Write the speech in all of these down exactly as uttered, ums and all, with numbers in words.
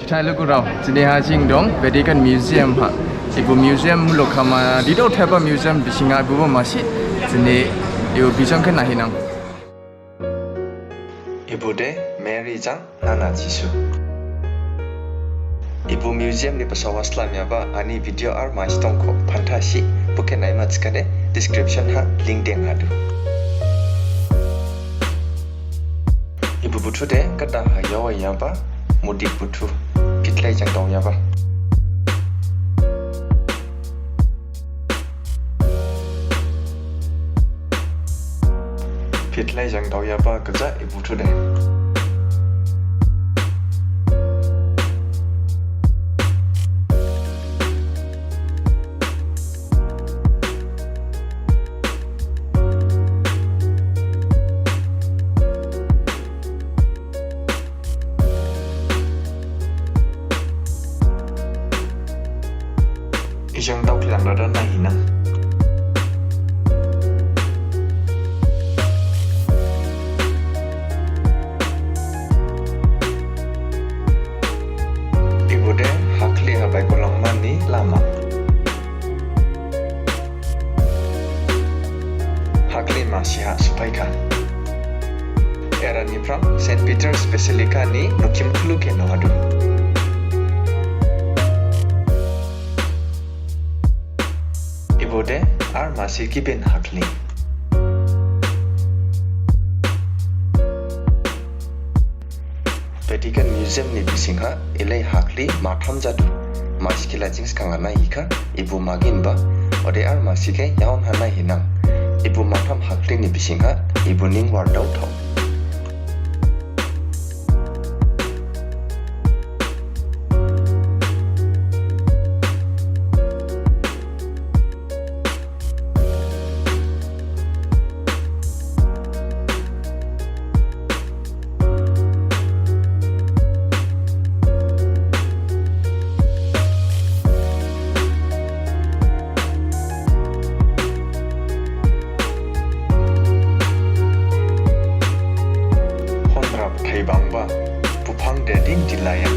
Chai lugurao, dini ha jing dong Vatican Museum ha. Ibu museum muluk ha ma didao thaiba museum bising ha ibubo masi, dini ibu bijang khe naihi nang. Ibu de Mary jang nana Jisu. Ibu museum ni basao ha slamyaba ani video ar masi dongkho phantha si, bo khe naima thikhade description ha link deng hadu. Ibu buthu de gada ha yaowaiyaba mudik buthu, phithlai jang daoyaba. Phithlai jang daoyaba gaja ibu buthu de. Ijang daokhlang dada naihi nang. Ibu de hakhli ha baigolangmani lama. Hakhli masi ha sophaikha. Era niphrang Saint Peter's Basilica ni nokhim khulu khe nuhadu. Ibu de ar masi gibin hakhli. Vatican Museum ni bising ha elei hakhli matham jadu. Masi khe la jing sgang ha naihikha, ibu maginba, ode ar masi khe yaohon ha naihi nang. Ibu matham hakhli ni bising ha ibu ning wardaothao. Honrap thaibangba buphang deding dilaya.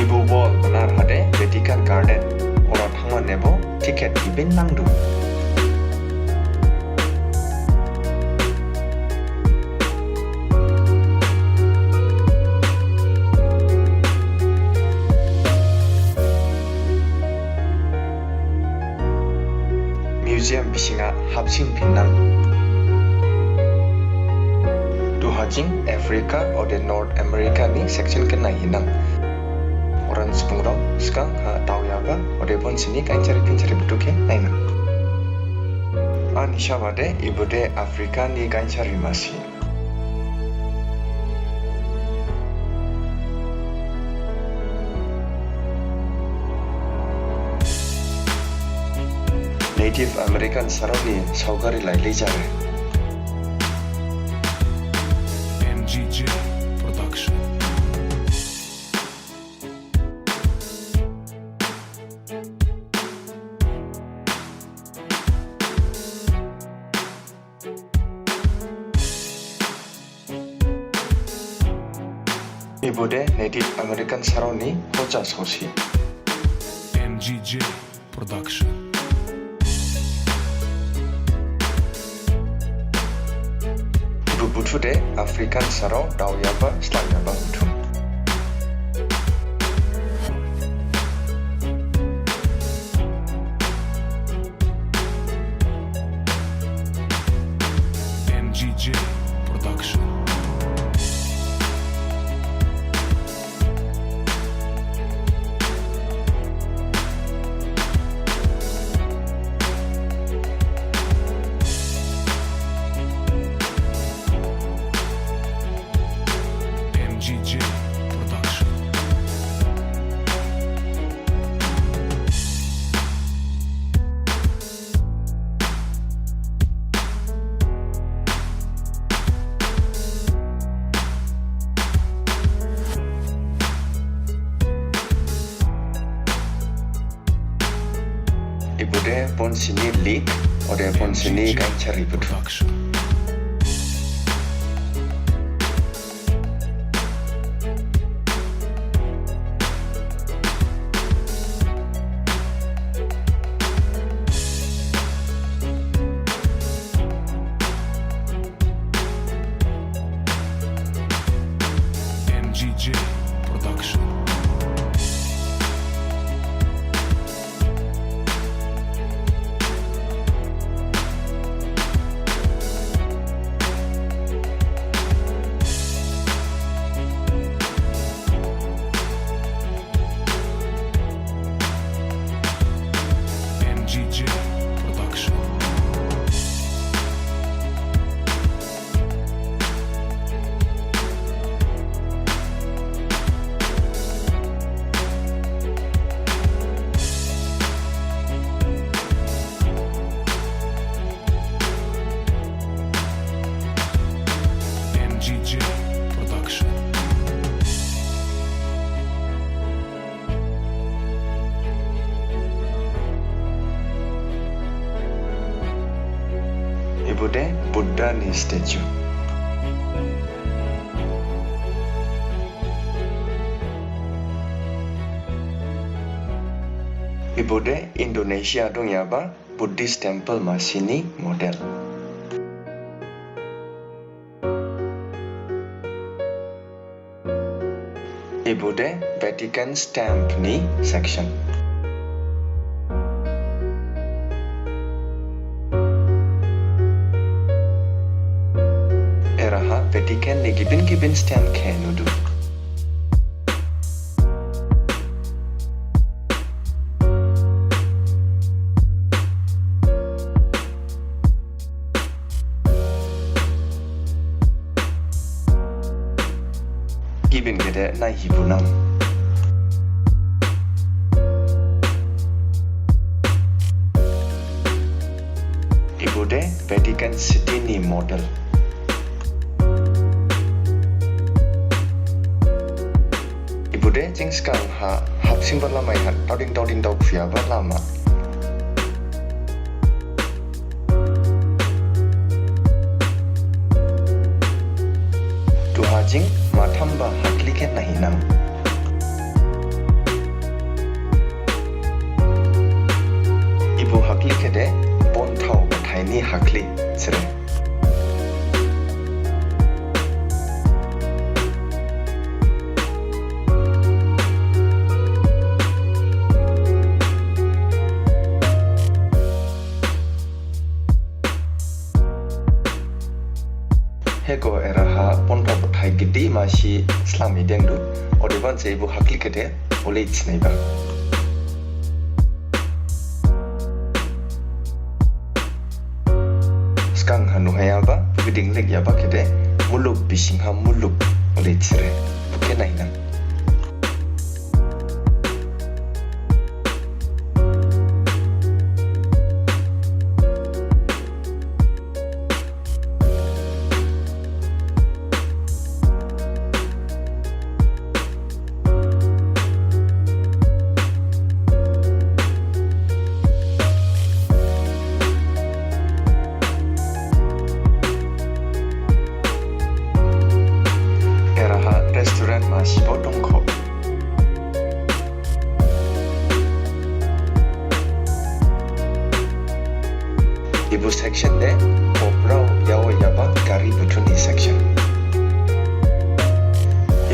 Ibu wall bana hade Vatican Garden, ora thangma nebo ticket gibin nangdu. Museum bising ha hapsing phinnang. Duha jing Africa ode North America ni section khe naihi nang. Oran subungrao sgang ha daoyaba ode bonsini gainsari phinsari buthu khe nainang. Ani saba de ibu de Africa ni gainsari masi. Native American sarao ni saogari lailai jare. M G J Production. Ibu de Native American sarao ni hoja saosi. M G J Production. Ibu buthu de African sarao daoyaba slangyaba buthu. M G J Production. M G J Bode bonsini lead, ode bonsini gainchari buthu. M G J Production. M G J Production. M G J Production. Ibo de Buddha ni statue. Ibo de Indonesia dongyaba Buddhist temple masini model. Ibo de Vatican stamp ni section. Eraha Vatican ni gibin gibin stamp khe nudu. Gibin gede naihi bunang. Ibo de Vatican City ni model. Ibo de jing sgang ha hapsingba lama ha daoding daoding daokhuyaba lama. Duha jing mathamba hakhli khe naihi nang. Ibo hakhli khe de Bonthao bathai ni hakhli sere. Heko eraha Bonthao bathai gidi masi slami dengdu, odeban se ibo hakhli khe de olei sinaiba. Sgang ha nuhayaba, giding lekyaba khe de, muluk bising ha muluk olei sere, khe nai nang. Eraha restaurant masibo dongkho. Ibo section de phokrao yaowaiyaba gari buthu ni section.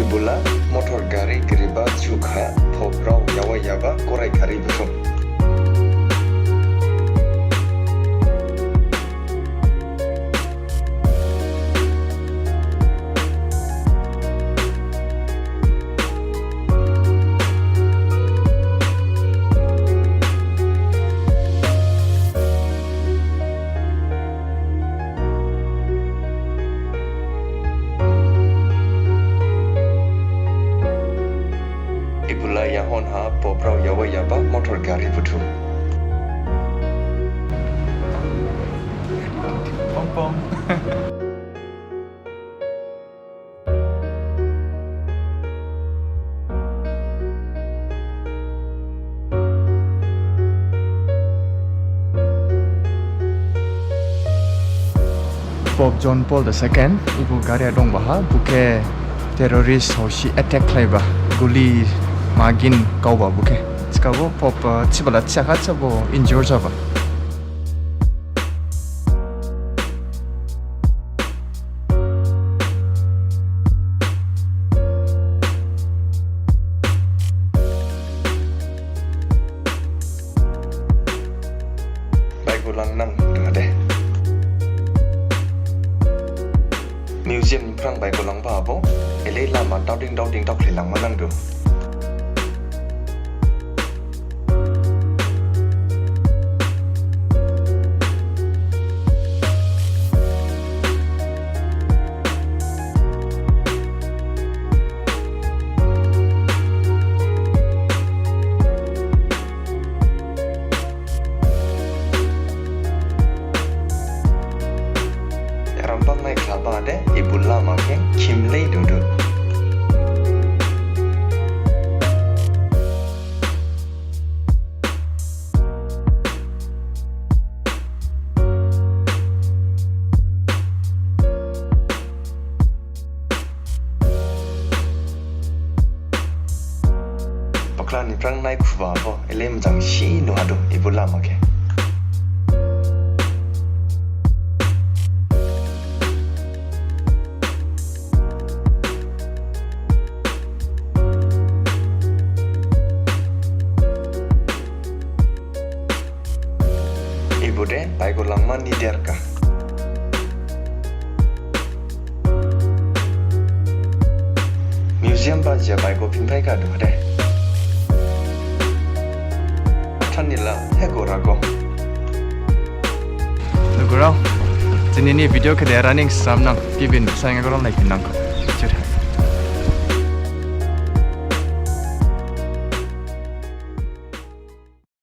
Ibo la motor gari giriba jug ha phokrao yaowaiyaba gorai gari buthu. Ibo la yahon ha phokrao yaowaiyaba motor gari buthu. Pong pong. Pope John Paul the second, ibu gari ha dongba ha, bokhe terrorist saosi attack khlaiba, guli magin gaoba bokhe. Thikhabo Pope, uh, thibala thiyakha, thikhabo injure jaba. Baigo langnang duha de. Museum niphrang baigo langba habo, elei lama daoding daoding daokhlai langma nangdu. Rambang naikhlaba de, ibu lama khe khimlei dudu. Bakhla niphrang naikhuba bo, elei majang si nuhadu, ibu lama khe. Ibu de baigo langma ni derkha. Museum ba jia baigo phinphai kha duha de. Thanila he gorago. Lugurao, dinini video khe de eraha ning slamnang, gibin sainga gorom naiphinnang.